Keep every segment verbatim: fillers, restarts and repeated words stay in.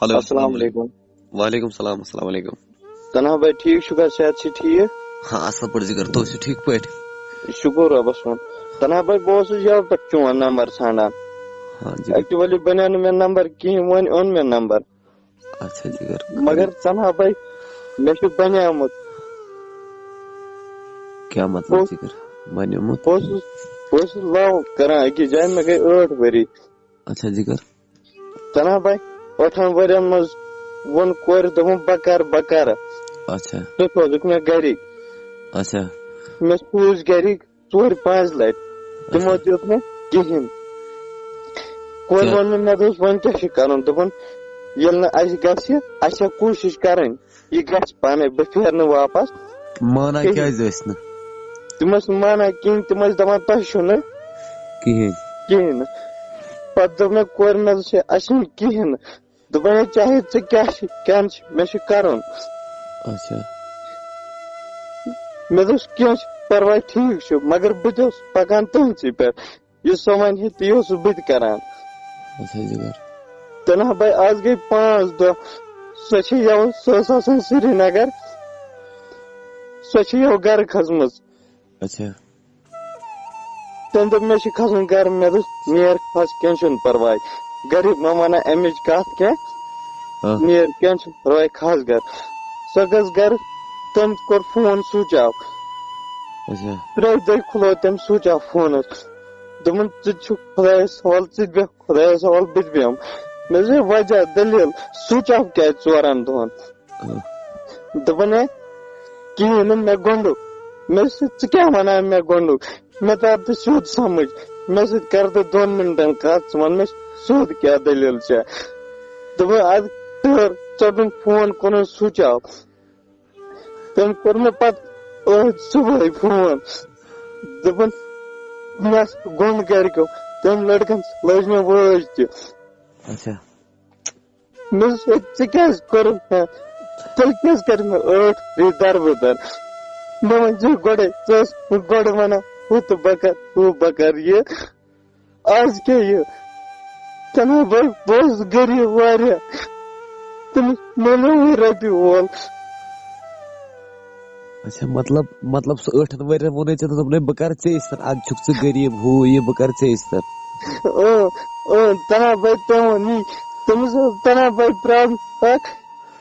Hello, السلام علیکم۔ وعلیکم السلام، السلام علیکم۔ تنہا بھائی، ٹھیٖک چھُکھا؟ صحت چھِ ٹھیٖک؟ ہاں، اصل پٲٹھۍ ذِکر، تُہۍ چھِو ٹھیٖک پٲٹھۍ؟ شُکُر رۄبَس کُن۔ تنہا بھائی، بہٕ اوسُس یَوٕ پٮ۪ٹھ چون نمبر ژھانڈان۔ ہاں جی۔ Actually بنیو نہٕ مےٚ نمبر کِہیٖنۍ، وۄنۍ اوٚن مےٚ نمبر۔ اچھا ذِکر۔ مگر تنہا بھائی، مےٚ چھُ بنیومُت۔ کیٛاہ مطلب بہٕ ذِکر؟ بنیومُت؟ بہٕ اوسُس، بہٕ اوسُس love کران أکِس جایہِ، مےٚ گٔے ٲٹھ ؤری۔ اچھا ذِکر۔ تنہا بھائی، ٲٹھن ؤرین منٛز ووٚن کورِ، دوٚپُن، "بہٕ کرٕ، بہٕ کرٕ۔" اچھا۔ تہٕ سوزُکھ مےٚ گرِکۍ۔ اچھا۔ مےٚ سوٗزۍ گرِکۍ ژورِ پانٛژِ لٹہِ۔ تِمو اچھا۔ دیُت نہٕ کِہیٖنۍ۔ کورِ کیٛاہ؟ ووٚن مےٚ، مےٚ دوٚپُس، "وۄنۍ کیٛاہ چھُ کرُن؟" دوٚپُن، "ییٚلہِ نہٕ اَسہِ گژھِ، اَسہِ چھےٚ کوٗشِش کرٕنۍ۔ یہِ گژھِ پانے، بہٕ پھیرٕ نہٕ واپس مانا کِہیٖنۍ۔" کیٛازِ ٲسۍ نہٕ؟ تِم ٲسۍ نہٕ مانان کِہیٖنۍ، تِم ٲسۍ دَپان، "تۄہہِ چھُو نہٕ کِہیٖنۍ۔ کِہیٖنۍ نہٕ۔" پَتہٕ دوٚپ مےٚ کورِ، مےٚ دوٚپُس، "ہے، اَسہِ چھُنہٕ کِہیٖنۍ نہٕ۔" دوٚپُن، "ہے، چاہے ژٕ کیٛاہ چھِ، کیٛاہ نہٕ چھِ، مےٚ چھُ کَرُن۔" اچھا۔ مےٚ دوٚپُس، "کینٛہہ چھُنہٕ پَرواے، ٹھیٖک چھُ، مگر بہٕ تہِ اوسُس پَکان تُہٕنٛدسٕے پٮ۪ٹھ، یہِ سۄ وَنہِ ہے، تی اوسُس بہٕ تہِ کَران۔" اچھا ذِکر۔ تنہا بھائی، آز گٔے پانٛژھ دۄہ، سۄ چھِ یَوٕ، سۄ ٲس آسان سرینگر، سۄ چھِ یَوٕ گرٕ کھٔژمٕژ۔ اچھا۔ تٔمۍ دوٚپ، "مےٚ چھُ کھسُن گرٕ۔" مےٚ دوٚپ، "نیر کھس، کینٛہہ چھُنہٕ پرواے، گرِکۍ ما وَنن اَمِچ کَتھ کینٛہہ۔" آ۔ "نیر، کینٛہہ چھُنہٕ پرواے، کھس گرٕ۔" سۄ گٔژھ گرٕ، تٔمۍ کوٚر فون switch off۔ اچھا۔ ترٛیٚیہِ دۄہہِ کھُلوو تٔمۍ switch off فونَس۔ دوٚپُن، "ژٕ تہِ چھُکھ خۄدایَس حوالہٕ، ژٕ تہِ بیٚہہ خۄدایَس حوالہٕ، بہٕ تہِ بیٚہمہٕ۔" مےٚ دوٚپ، "ہے، وجہ، دٔلیٖل، switch off کیٛازِ ژورَن دۄہَن؟" آ۔ دوٚپُن، "ہے، کِہیٖنۍ نہٕ، مےٚ گۄنٛڈُک۔" مےٚ دوٚپُس، "ژٕ کیٛاہ وَنان مےٚ گۄنٛڈُک؟ مےٚ تَر تہٕ سیوٚد سَمٕجھ۔ مےٚ سۭتۍ کَر تہٕ دۄن مِنٹَن کَتھ، ژٕ وَن مےٚ سیوٚد کیٛاہ دٔلیٖل چھےٚ؟" دوٚپُن، اَدٕ ٹٲر ژَٹُن فون، کوٚرُن switch off۔ تٔمۍ کوٚر مےٚ پَتہٕ ٲدۍ صُبحٲے فون۔ دوٚپُن، "مےٚ گۄنٛڈ گَرِکیو، تٔمۍ لٔڑکَن لٲج مےٚ وٲج تہِ۔" اچھا۔ مےٚ دوٚپُس، "ہے، ژےٚ کیٛازِ کوٚرُتھ مےٚ؟ تیٚلہِ کیٛازِ کَرِ مےٚ ٲٹھ ؤری دَربٕدَر؟" مےٚ وَنہِ ژےٚ گۄڈَے، ژٕ ٲسٕکھ گۄڈٕ وَنان، "ہُہ تہٕ بہٕ کَرٕ، ہُہ بہٕ کَرٕ یہِ۔" آز کیٛاہ یہِ؟ تَنہا بہٕ، بہٕ اوسُس غریٖب واریاہ۔ تٔمِس میلیو وۄنۍ رۄپیہِ وول۔ اچھا، مطلب، مطلب سُہ ٲٹھن ؤرین ووٚنُے ژےٚ، دوٚپنَے، "بہٕ کَرٕ ژےٚ سۭتۍ، اَدٕ چھُکھ ژٕ غریٖب، ہُہ یہِ، بہٕ کَرٕ ژےٚ سۭتۍ۔" اۭں، اۭں، تَنہا بَے تٔمۍ ووٚن یی۔ تٔمِس ٲس تَنہا بَے problem اَکھ،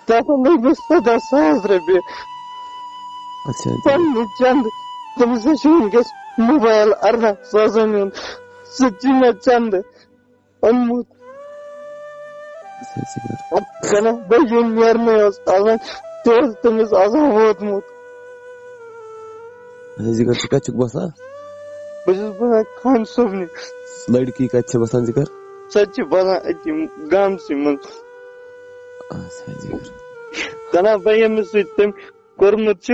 تَتھ لٔگۍ مےٚ سَداہ ساس رۄپیہِ۔ اچھا، اچھا۔ پَننہِ چَندٕ۔ تٔمِس حظ چھُ وٕنکیٚس موبایل اَرداہ ساسَن ہُنٛد۔ سُہ تہِ چھُ مےٚ چَندٕ اوٚنمُت۔ اچھا، اچھا۔ کَنہ بہٕ ییٚمہِ نیرنَے اوس آسان، تہِ اوس تٔمِس آسان ووتمُت۔ اچھا، ذِکر، ژٕ کَتہِ چھُکھ بَسان؟ بہٕ چھُس بَسان خان صٲبنہِ۔ لٔڑکی کَتہِ چھِ بَسان، ذِکر؟ سۄ تہِ چھِ بَسان أتی گامسٕے منٛز۔ اچھا، ذِکر۔ کَنہ بہٕ ییٚمِس سۭتۍ تٔمۍ کوٚرمُت چھُ،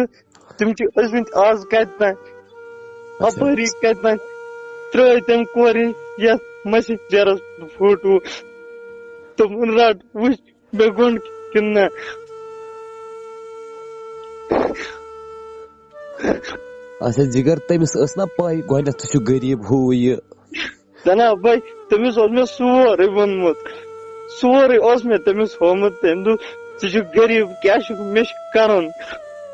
تِم چھِ ٲسمٕتۍ آز کَتہِ تام، اچھا۔ اَپٲری کَتہِ تام ترٛٲے تٔمۍ کورِ یَتھ messengerس فوٹو۔ تِمَن رَٹ، وٕچھ مےٚ گوٚنٛڈ کِنہٕ نہ۔ اچھا، ذِکر، تٔمِس ٲس نا پَے گۄڈٕنٮ۪تھ ژٕ چھُکھ غریٖب، ہُہ یہِ؟ جناب بھائی، تٔمِس اوس مےٚ سورُے ووٚنمُت، سورُے اوس مےٚ تٔمِس ہوومُت۔ تٔمۍ دوٚپ، "ژٕ چھُکھ غریٖب، کیٛاہ چھُکھ، مےٚ چھُ کَرُن،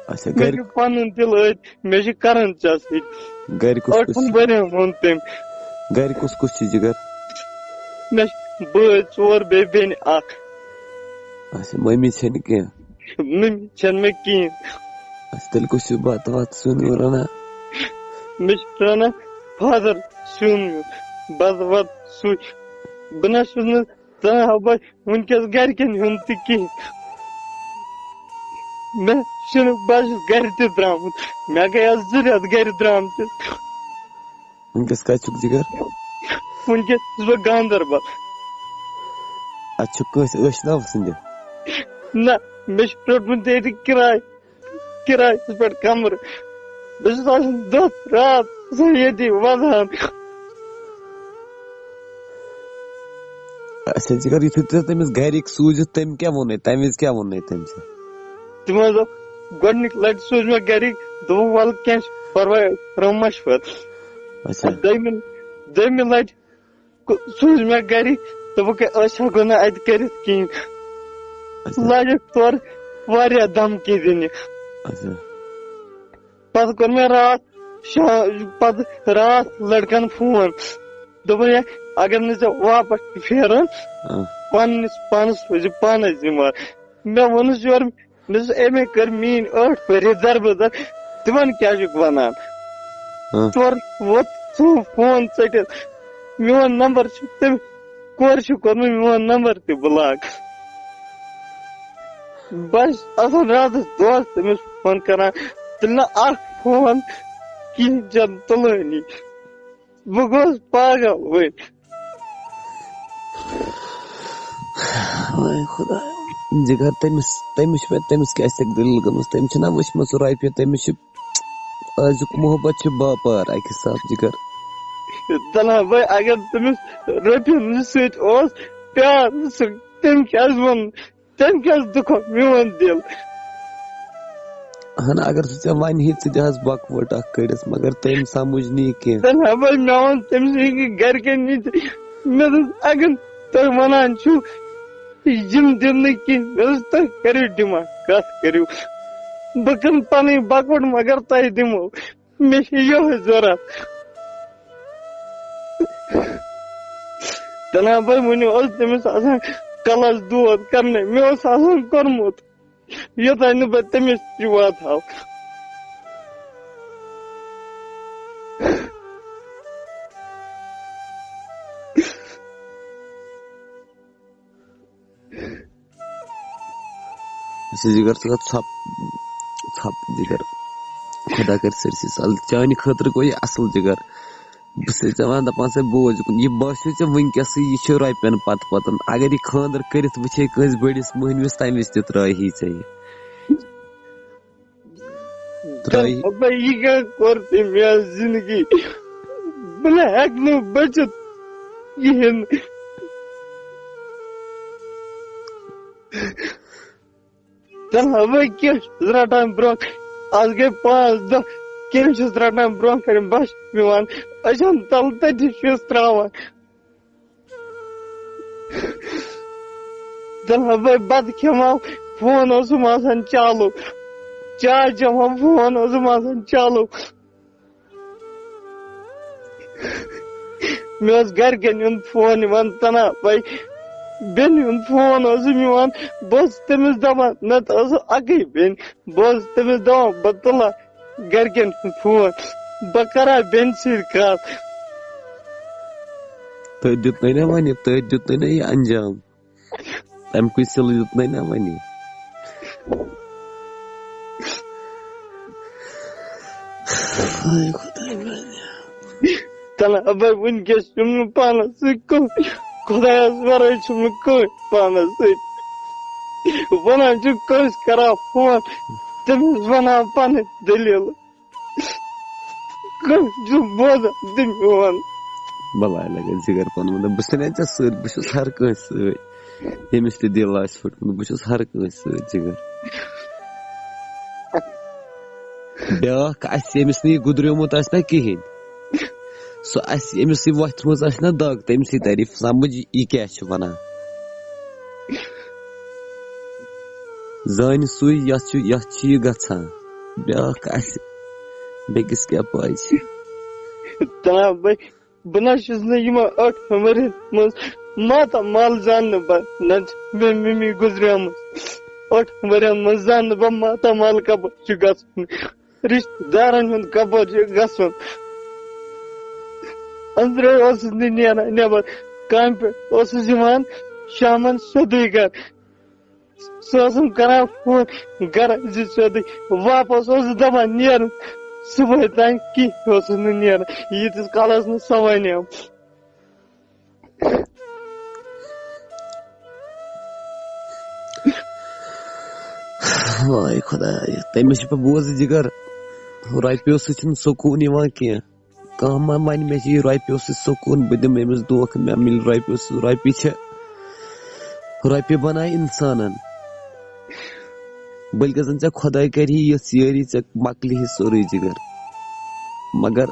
اچھا، مےٚ گرِ چھُ پَنُن دِل أتھۍ، مےٚ چھُ کَرُن ژےٚ سۭتۍ۔" گرِ کُس کُس ٲٹھن چھُ؟ ؤرین ووٚن تٔمۍ۔ گرِ کُس کُس چھُ، ذِکر؟ مےٚ چھِ بٲے ژور، بیٚیہِ بیٚنہِ اَکھ۔ اچھا، مٔمی چھَنہٕ کینٛہہ؟ مٔمی چھَنہٕ مےٚ کِہیٖنۍ۔ اچھا، تیٚلہِ کُس چھُ بَتہٕ وَتہٕ سیُن ویُن رَنان؟ مےٚ چھُ رَنان father سیُن ویُن، بَتہٕ وَتہٕ سُے۔ بہٕ نہ چھُس نہٕ زانٛہہ ہا بہٕ وٕنکیٚس گرِکٮ۪ن ہُنٛد تہِ کِہیٖنۍ۔ مےٚ چھُنہٕ، بہٕ حظ چھُس گرِ تہِ درٛامُت۔ مےٚ گٔے آز زٕ رٮ۪تھ گرِ درٛامتِس۔ وٕنکیٚس کَتہِ چھُکھ، ذِکر؟ وٕنکیٚس چھُس بہٕ گاندربل۔ اَتہِ چھُ کٲنٛسہِ ٲشناوَس سٕنٛدِ؟ نہ، مےٚ چھُ روٚٹمُت ییٚتہِ کِراے، کِرایَس پٮ۪ٹھ کَمرٕ۔ بہٕ چھُس آسان دۄہ راتھ آسان ییٚتی وَدان۔ اچھا، ژٕ کر، یُتھُے ژےٚ تٔمِس گرِکۍ سوٗزِتھ، تٔمۍ کیٛاہ ووٚنُے؟ تَمہِ وِزِ کیٛاہ ووٚنُے تٔمۍ ژےٚ؟ تِمو دوٚپ، گۄڈٕنِکۍ لَٹہِ سوٗز مےٚ گرِکۍ، دوٚپُکھ، "وَلہٕ کینٛہہ چھُنہٕ پَرواے، أسۍ کَرو مَشوَرٕ۔" اچھا۔ دوٚیمہِ، دوٚیمہِ لَٹہِ کو-، سوٗز مےٚ گرِکۍ، دوٚپُکھ، "أسۍ ہٮ۪کو نہٕ اَتہِ کٔرِتھ کِہیٖنۍ۔" اچھا۔ لاجکھ تورٕ واریاہ دھمکی دِنہِ۔ اچھا۔ پتہٕ کوٚر مےٚ راتھ شا-، پتہٕ راتھ لڑکن فون، دوٚپُن، "ہے، اگر نہٕ ژےٚ واپس چھُ پھیرُن، آ۔ پننِس پانس روزِ پانے ذمہٕ وار۔" مےٚ ووٚنُس یورٕ، مےٚ دوٚپُس، "اے، مےٚ کٔر میٲنۍ ٲٹھ ؤری دربٕدر، تِمن کیٛاہ چھُکھ ونان؟" آ۔ تورٕ ووت سُہ فون ژٔٹِتھ، میون نمبر چھُ تٔمۍ کورِ چھُ کوٚرمُت میون نمبر تہِ بلاک۔ بس آسان راتس دۄہس تٔمِس فون کران، تیٚلہِ نہٕ اکھ فون کِہیٖنۍ چَنہٕ تُلٲنی۔ بہٕ گوس پاگل وۄنۍ۔ وای خدایا، جِگر تٔمِس، تٔمِس چھِ مےٚ، تٔمِس کیٛاہ آسہِ دِل گٔمٕژ؟ تٔمۍ چھِنہ وٕچھمٕژ رۄپیہِ، تٔمِس چھِ أزیُک محبت چھُ باپار اَکہِ حساب، جِگر۔ تَلہٕ ہا بھائی، اگر تٔمِس رۄپیَن سۭتۍ اوس پیار، سُہ تٔمۍ کیٛازِ ووٚن؟ تٔمۍ کیٛازِ دُکھو میون دِل؟ اہن، اگر سُہ ژےٚ وَنہِ ہے، ژٕ دِ حظ بۄکہٕ وٲٹ اَکھ کٔڑِتھ، مگر تٔمۍ سَمٕجھ نہٕ یہِ کینٛہہ۔ تَلہٕ ہا بھائی، مےٚ ووٚن تٔمِس یہِ گَرِکٮ۪ن نِش، مےٚ دوٚپ، اگر تُہۍ وَنان چھِو، یِم دِن نہٕ کینٛہہ۔ مےٚ دوٚپُس، "تُہۍ کٔرِو ڈِمانڈ، کَتھ کٔرِو۔ بہٕ کٕنہٕ پَنٕنۍ بۄکہٕ وٲٹ، مگر تۄہہِ دِمو۔ مےٚ چھِ یِہوٚے ضوٚرَتھ۔" تَنہا بھائی، وٕنہِ اوس تٔمِس آسان کَلَس دود کَرنَے۔ مےٚ اوس آسان کوٚرمُت، یوٚتام نہٕ بہٕ تٔمِس نِش واتہٕ ہاو۔ اچھا جِگر، ژٕ کر ژھۄپ، ژھۄپ جِگر۔ خۄدا کَرِ سٲرسٕے سہل۔ چانہِ خٲطرٕ گوٚو یہِ اَصٕل جِگر۔ بہٕ چھُسَے ژےٚ وَنان، دَپان سا بوز یہِ کُن، یہِ باسیو ژےٚ وٕنکٮ۪سٕے یہِ چھُ رۄپیَن پَتہٕ پَتَن۔ اگر یہِ خانٛدر کٔرِتھ وٕچھے کٲنٛسہِ بٔڑِس مٔہنوِس، تَمہِ وِزِ تہِ ترٛایہِ ہے ژےٚ یہِ۔ ترٛٲیِو۔ دَپان، یہِ کیٛاہ کوٚر تٔمۍ میٛانہِ زِندگی؟ بہٕ نہٕ ہٮ۪کہٕ نہٕ بٔچِتھ کِہیٖنۍ۔ دَپان، وۄنۍ کیٛاہ چھُس رَٹان برٛونٛہہ؟ آز گٔے پانٛژھ دۄہ، کیٛاہ چھُس رَٹان برٛونٛہہ کَنہِ؟ بَس چھُ پٮ۪وان أچھَن تَل تٔتی چھُس ترٛاوان۔ دَپان، بہٕ بَتہٕ کھٮ۪مہٕ ہا، فون اوسُم آسان چالوٗ۔ چاے چٮ۪مہٕ ہا، فون اوسُم آسان چالوٗ۔ مےٚ اوس گَرِکٮ۪ن ہُنٛد فون یِوان، تَنہا بھائی، بیٚنہِ ہُنٛد فون اوسُم یِوان۔ بہٕ اوسُس تٔمِس دَپان، مےٚ تہٕ ٲسٕم اَکٕے بیٚنہِ، بہٕ اوسُس تٔمِس دَپان، بہٕ تُلہٕ ہا گَرِکٮ۪ن ہُنٛد فون، بہٕ کَرٕ ہا بیٚنہِ سۭتۍ کَتھ۔ تٔتھۍ دیُت نَے نا وَنہِ، تٔتھۍ دیُت نَے نا یہِ اَنجام۔ تَمہِ کُے سِلہٕ دیُت نَے نا وَنہِ۔ ہاے خۄداے میٛانہِ۔ تَلہٕ ہا بھاے، وٕنکیٚس چھُم نہٕ پانَس سۭتۍ کٕہٕنۍ، خۄدایَس وَرٲے چھُم نہٕ کٕہٕنۍ پانَس سۭتۍ۔ وَنان چھُ کٲنٛسہِ کَران فون، تٔمِس وَنان پَنٕنۍ دٔلیٖل۔ کانٛہہ چھُ بوزان تہِ میون۔ بَلاے لَگے جِگر پَنُن، مطلب، بہٕ چھُس نہٕ ژےٚ سۭتۍ، بہٕ چھُس ہر کٲنٛسہِ سۭتۍ۔ ییٚمِس تہِ دِل آسہِ پھُٹمُت، بہٕ چھُس ہر کٲنٛسہِ سۭتۍ، جِگر۔ بیٛاکھ آسہِ، ییٚمِس نہٕ یہِ گُزریومُت آسہِ نہ کِہیٖنۍ، سُہ آسہِ، ییٚمِس یہِ وۄتھمٕژ آسہِ نہ دَگ، تٔمِسٕے تَرِ سَمٕجھ یہِ کیٛاہ چھُ وَنان۔ زانہِ سُے یَتھ چھُ، یَتھ چھُ یہِ گژھان۔ بیٛاکھ آسہِ، بیٚکِس کیٛاہ پَے چھِ۔ تَنہا بھائی، بہٕ نہ چھُس نہٕ یِمن ٲٹھن ؤرین منٛز ماتامال زاننہٕ بہٕ، نہ چھِ مےٚ مِمی گُزریمٕژ۔ ٲٹھن ؤرین منٛز زاننہٕ بہٕ ماتامال کَپٲرۍ چھُ گژھُن، رِشتہٕ دارن ہُنٛد کَپٲرۍ چھُ گژھُن۔ أنٛدرَے اوسُس نہٕ نیران نٮ۪بر، کامہِ پٮ۪ٹھ اوسُس یِوان شامَن سیوٚدُے گرٕ۔ سُہ اوسُم کران فون گرٕ زِ سیوٚدُے۔ واپس اوسُس دَپان نیرُن۔ صُبحٲے تام کِہیٖنۍ اوسُس نہٕ نیران، ییٖتِس کالس نہٕ سۄ وَنیو۔ واے خۄدایا، تٔمِس چھُ پَتہٕ بوزٕ جِگر، رۄپیو سۭتۍ چھُنہٕ سکوٗن یِوان کینٛہہ۔ کانٛہہ ما وَنہِ مےٚ چھِ یہِ رۄپیو سۭتۍ سکوٗن، بہٕ دِمہٕ أمِس دھوکہٕ، مےٚ مِلہِ رۄپیو سۭتۍ۔ رۄپیہِ چھِ، رۄپیہِ بَنایہِ اِنسانَن۔ بٔلکہِ زَن ژےٚ خۄداے کَرِ ہے یِژھ یٲری، ژےٚ مۄکلہِ ہے سورُے جِگر۔ مگر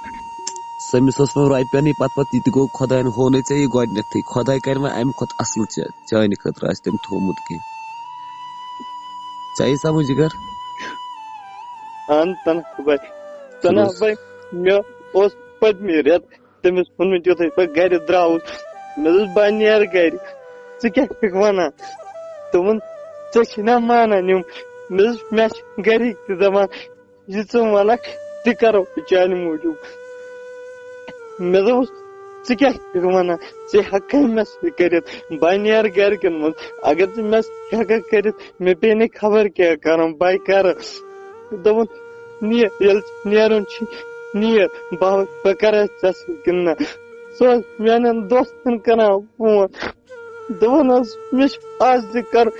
سٔمِس اوس وۄنۍ رۄپیَنٕے پَتہٕ پَتہٕ، یہِ تہِ گوٚو خۄدایَن، ہوونَے ژےٚ یہِ گۄڈٕنٮ۪تھٕے۔ خۄداے کَرِ وۄنۍ اَمہِ کھۄتہٕ اَصٕل ژےٚ، چانہِ خٲطرٕ آسہِ تٔمۍ تھوٚومُت کینٛہہ۔ ژےٚ یی سمجھ، جِگر؟ اہن تنہا بھائی، تنہا بھائی، مےٚ اوس پٔتمہِ رٮ۪تہٕ تٔمِس ووٚنمُت، یُتھُے بہٕ گرِ درٛاوُس، مےٚ دوٚپُس، "بہٕ نیرٕ گرِ، ژٕ کیٛاہ چھُکھ وَنان؟" دوٚپُن، "ژےٚ چھِ نا مانان یِم؟" مےٚ دوٚپُس، "مےٚ چھِ گرِکۍ تہِ دَپان، یہِ ژٕ وَنکھ، تہِ کَرو چانہِ موٗجوٗب۔" مےٚ دوٚپُس، "ژٕ کیٛاہ چھُکھ وَنان؟ ژٕ ہٮ۪ککھے مےٚ سۭتۍ کٔرِتھ؟ بہٕ نیرٕ گرِکٮ۪ن منٛز۔ اگر ژٕ مےٚ سۭتۍ ہٮ۪ککھ کٔرِتھ، مےٚ پیٚیہِ نہٕ خبر کیٛاہ کَرُن، بہٕ کَرٕ۔" دوٚپُن، "نیر، ییٚلہِ ژےٚ نیرُن چھُ، نیر، بہٕ ہاوَے، بہٕ کَرٕ ژےٚ سۭتۍ گِنٛدنہ۔" سُہ اوس میٛانٮ۪ن دوستَن کَران فون، دَپان اوس، "مےٚ چھُ آز تہِ کَرُن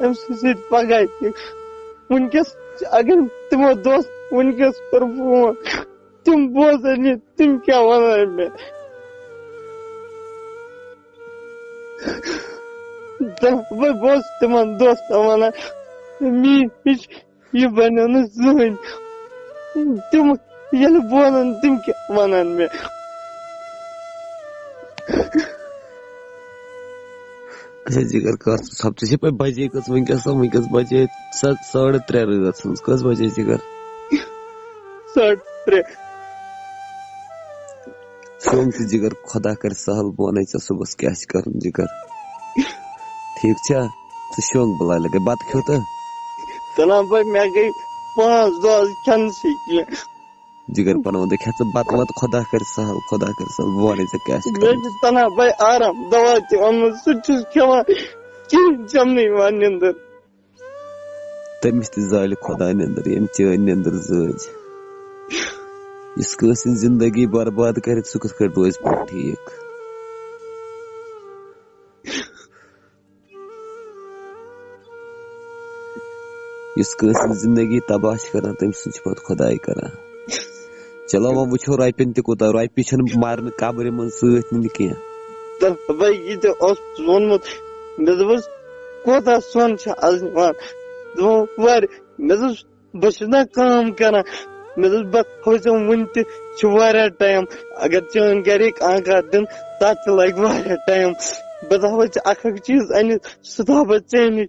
أمۍ سٕنٛدِ سۭتۍ پَگاہ تہِ۔" وٕنکیٚس اگر تِمو دوست وٕنکیٚس کوٚر فون، تِم بوزن یہِ، تِم کیٛاہ وَنن مےٚ؟ تہٕ بہٕ بہٕ اوسُس تِمن دوستن وَنان، "میٛٲنۍ ہِش یہِ بَنیو نہٕ زٕہٕنۍ۔" تِم ییٚلہِ بوزن، تِم کیٛاہ وَنن مےٚ؟ اچھا جِگر، کر ژٕ ژھۄپہٕ، ژےٚ چھے پَے بَجے کٔژ وٕنکیٚس تام؟ وٕنکیٚس بَجے سا-، ساڑٕ ترٛےٚ رٲژ ہٕنٛز۔ کٔژ بَجے جِگر؟ ساڑٕ ترٛےٚ۔ شۄنٛگ ژٕ جِگر، خۄدا کَرِ سَہل، بہٕ وَنَے ژےٚ صُبحَس کیٛاہ چھِ کَرُن جِگر۔ ٹھیٖک چھا؟ ژٕ شۄنٛگ، بہٕ لاگہٕ لَگے۔ بَتہٕ کھیوٚو تہٕ؟ تَلان بھائی، مےٚ گٔے پانٛژھ دۄہ آز کھٮ۪نسٕے کینٛہہ۔ جِگر پَنُن ووٚن، کھےٚ ژٕ بَتہٕ وَتہٕ، خۄدا کَرِ سَہل، خۄدا کَرِ سَہل، بہٕ وَنَے ژےٚ کیٛاہ چھِ مےٚ کَرُن۔ چھِ تَلان بھائی آرام، دوا تہِ اوٚنمُت، سُہ تہِ چھُس کھٮ۪وان، کِہیٖنۍ چَمنٕے یِوان نیٚنٛدٕر۔ تٔمِس تہِ زالہِ خۄدا نیٚنٛدٕر، ییٚمۍ چٲنۍ نیٚنٛدٕر زٲج۔ یُس کٲنٛسہِ ہٕنٛز زِندگی برباد کَرِ، سُہ کِتھ کٲٹھۍ روزِ پَتہٕ ٹھیٖک؟ یُس کٲنٛسہِ ہٕنٛز زِندگی تباہ چھِ کَران، تٔمۍ سُنٛد چھُ پَتہٕ خۄداے کَران۔ چلو وۄنۍ وٕچھو رۄپیَن تہِ کوٗتاہ، رۄپیہِ چھَنہٕ مَرنہٕ قبرِ منٛز سۭتۍ نِنہِ کینٛہہ۔ تہٕ بھائی، یہِ تہِ اوس ووٚنمُت، مےٚ دوٚپُس، "کوٗتاہ سۄن چھُ آز نِوان؟" دوٚپُن، "واریاہ۔" مےٚ دوٚپُس، "بہٕ چھُس نا کٲم کران۔" مےٚ دوٚپُس، "بہٕ تھاوٕ ژےٚ وُنہِ تہِ، چھُ واریاہ ٹایم۔ اگر چٲنۍ گرِکۍ آنکار دِن، تَتھ تہِ لگہِ واریاہ ٹایم۔ بہٕ تھاوَے ژےٚ اکھ اکھ چیٖز أنِتھ، سُہ تھاوٕ بہٕ ژےٚ نِش۔"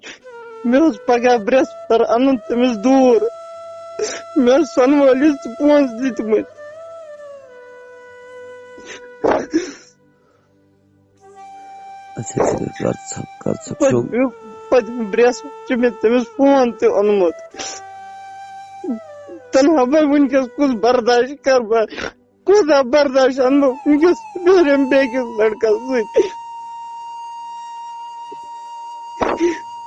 مےٚ اوس پگاہ برٛٮ۪سوار اَنُن تٔمِس دوٗر۔ مےٚ ٲس سۄنہٕ وٲلِس تہِ پونٛسہٕ دِتمٕتۍ۔ اچھا، اچھا، کر ژھۄپ، کر ژھۄپ، شۄنٛگ۔ پٔتمہِ، پٔتمہِ برٛٮ۪سوار چھُ مےٚ تٔمِس فون تہِ اوٚنمُت۔ تنہا بھائی، وٕنکیٚس کُس برداش کرٕ بہٕ؟ کوٗتاہ برداش اَنہٕ بہٕ وٕنکیٚس بیٚیہِ بیٚکِس لڑکس سۭتۍ؟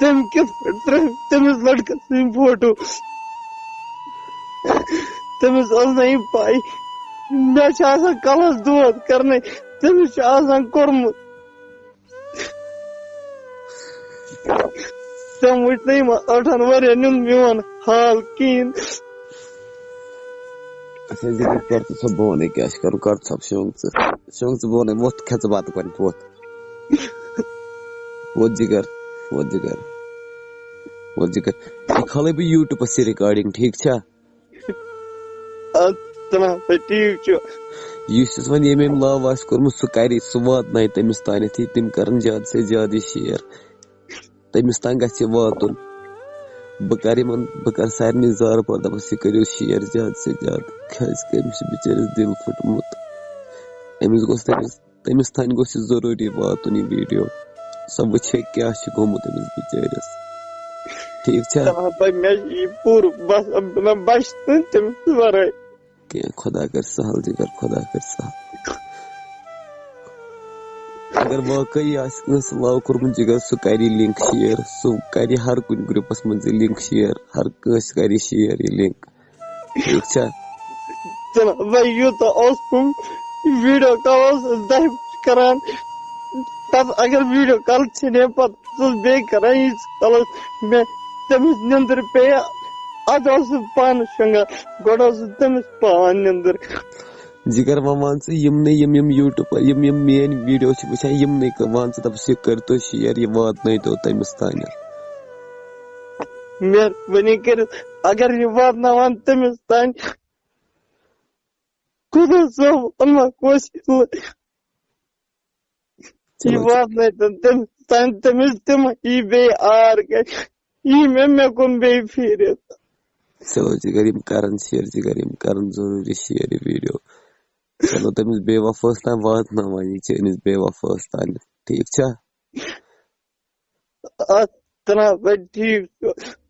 تٔمۍ کِتھ پٲٹھۍ ترٲوۍ تٔمِس لڑکس سٕنٛدۍ فوٹو؟ تٔمِس ٲس نہٕ یہِ پَے، مےٚ چھِ آسان کَلَس دود کَرنَے، تٔمِس چھُ آسان کوٚرمُت۔ تٔمۍ وٕچھ نہٕ یِمَن ٲٹھَن ؤرِیَن ہُنٛد میون حال کِہیٖنۍ۔ اچھا، ذِکِر کر ژٕ، ژٕ بہٕ وَنَے کیٛاہ چھِ کَرُن، کر ژٕ، شۄنٛگ ژٕ، شۄنٛگ ژٕ، بہٕ وَنَے، وۄتھ، کھےٚ ژٕ بَتہٕ گۄڈٕنٮ۪تھ، وۄتھ۔ وۄتھ جِگر، وۄتھ جِگر، وۄتھ جِگر۔ یہِ کھالَے بہٕ YouTubeَس یہِ recording، ٹھیٖک چھا؟ اَدٕ تَلان سا، ٹھیٖک چھُ۔ یُس یُس وۄنۍ ییٚمۍ ییٚمۍ love آسہِ کوٚرمُت، سُہ کَرِ، سُہ واتنایہِ تٔمِس تانٮ۪تھ یہِ، تِم کَرَن زیادٕ سے زیادٕ یہِ share۔ تٔمِس تام گژھِ یہِ واتُن۔ بہٕ کَرٕ یِمَن، بہٕ کَرٕ سارنٕے زارٕ پار، دَپَس، یہِ کٔرِو share زیادٕ سے زیادٕ، کیٛازِکہِ أمِس چھُ بِچٲرِس دِل پھُٹمُت۔ أمِس گوٚژھ تٔمِس تٔمِس تانۍ گوٚژھ یہِ ضروٗری واتُن یہِ video۔ سۄ وٕچھِ ہے کیٛاہ چھُ گوٚمُت أمِس بِچٲرِس۔ ٹھیٖک چھا؟ دَپان بہٕ، مےٚ چھِ یہِ پوٗرٕ بَس، مےٚ بَچہِ نہٕ تٔمِس وَرٲے۔ کینٛہہ، خۄدا کَرِ سَہل جِگر، خۄدا کَرِ سَہل۔ اگر واقعی آسہِ کٲنٛسہِ love کوٚرمُت جِگر، سُہ کَرِ یہِ link share، سُہ کَرِ ہر کُنہِ groupَس منٛز یہِ link share، ہر کٲنٛسہِ کَرِ یہِ share یہِ link۔ ٹھیٖک چھا؟ چلو، وۄنۍ یوٗتاہ اوسُم، video call اوس دَہہِ بَجہِ کران۔ پَتہٕ اگر video call ژھیٚنے، پَتہٕ اوسُس بیٚیہِ کران ییٖتِس کالَس مےٚ تٔمِس نیٚنٛدٕر پیٚیہِ۔ اَدٕ اوسُس پانہٕ شۄنٛگان، گۄڈٕ اوسُس تٔمِس پاوان نیٚنٛدٕر۔ جِگر، وۄنۍ وَن ژٕ، یِمنٕے یِم، یِم YouTubeَر، یِم، یِم میٛٲنۍ video چھِ وٕچھان، یِمنٕے کٔر، وَن ژٕ، دَپُس، یہِ کٔرۍتو share، یہِ واتنٲیتو تٔمِس تانٮ۪تھ۔ مہربٲنی کٔرِتھ، اگر یہِ واتناوان تٔمِس تانۍ، خۄدا صٲب، اللہ وسیٖلہٕ۔ یہِ واتنٲیتن تٔمِس تانۍ، تٔمِس تہِ ما یی بیٚیہِ آر کَرِ۔ یی مےٚ مےٚ کُن بیٚیہِ پھیٖرِتھ۔ چلو، ژٕ کر یِم کران شیر، ژٕ کر یِم کران ضروٗری شیر یہِ ویٖڈیو۔ چلو، تٔمِس بے وفاہس تام واتناوان یہِ چٲنِس بے وفاہس تام، ٹھیٖک چھا؟ اَتھ ترٛاو وۄنۍ ٹھیٖک چھُ۔